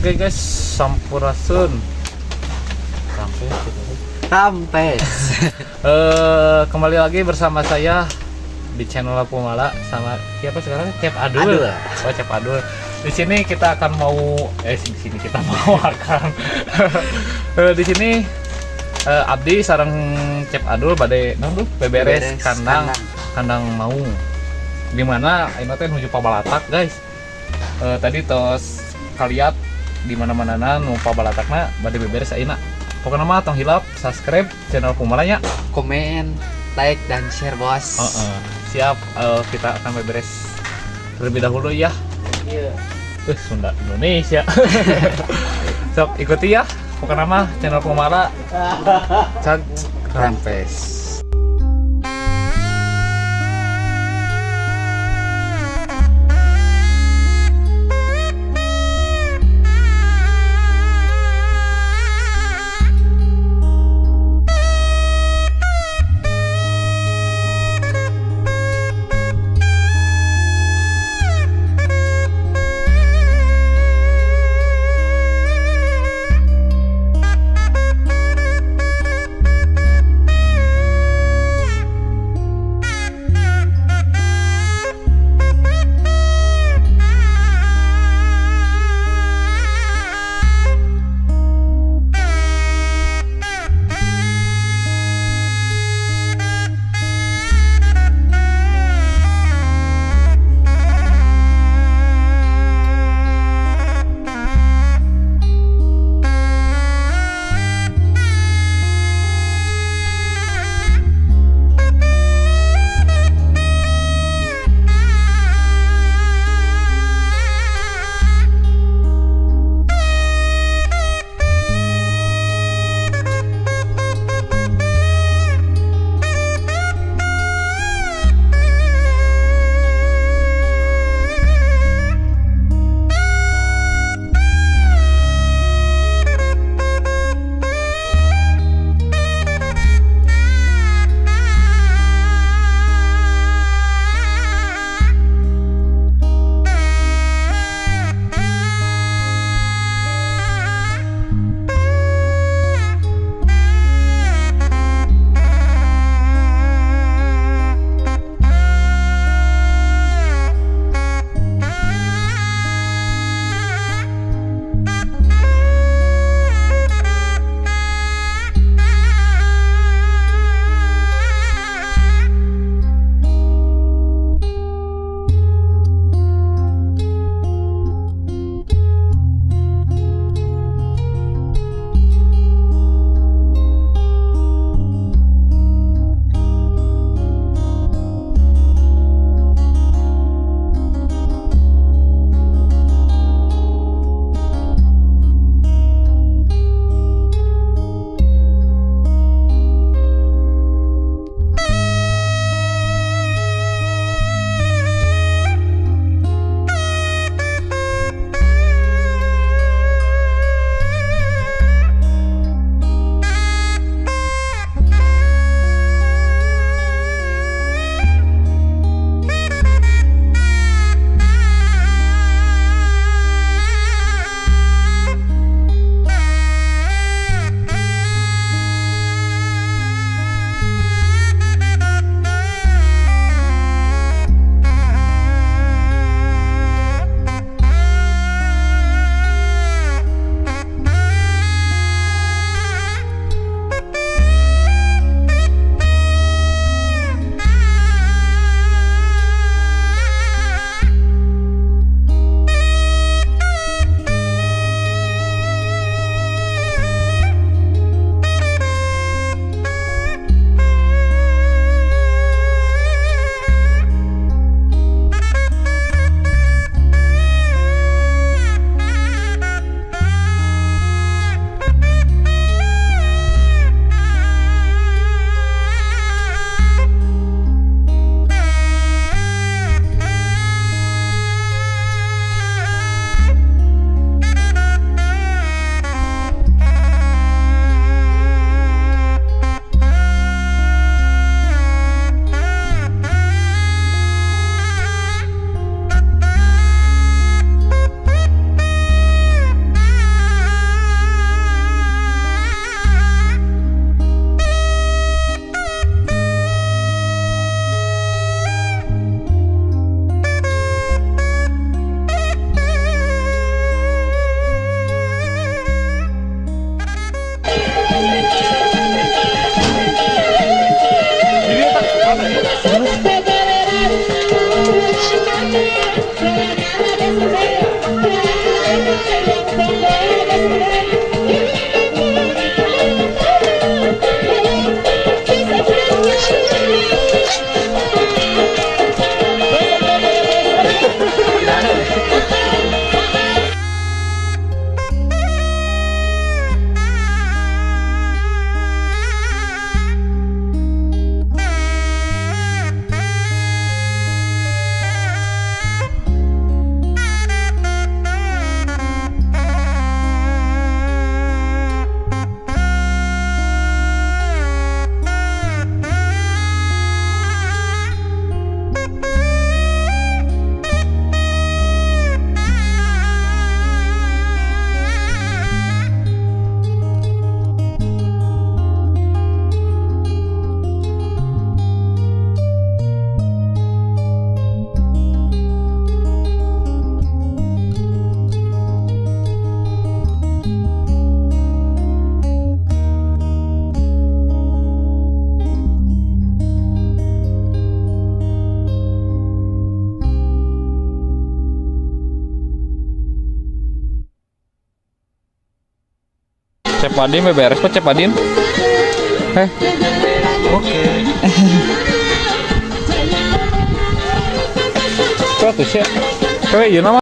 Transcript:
Oke guys, sampurasun. Sampai gitu. Rampes. Kembali lagi bersama saya di channel Pumala sama siapa sekarang? Cep Adul. Adul. Oh, Cep Adul. Di sini kita akan mau di sini kita mau akan di sini Abdi sareng Cep Adul bade naon tuh? Beberes kandang, kandang maung. Di mana ayeuna teh nuju Pabalatak, guys. Tadi tos kaliat di mana-mana nu Pabalatakna bade beberes ayeuna. Pokoknya mah tong hilap subscribe channel Pumala nya. Komen, like dan share, Bos. Siap, kita akan beberes terlebih dahulu ya. Iya. Sunda Indonesia. Sok ikuti ya. Pokoknya mah channel Pumala. Cag Rampes. Cep Adin beberes kok, Cep Adin. Eh, Oke. Tuh atuh sia. Kowe ieu nama.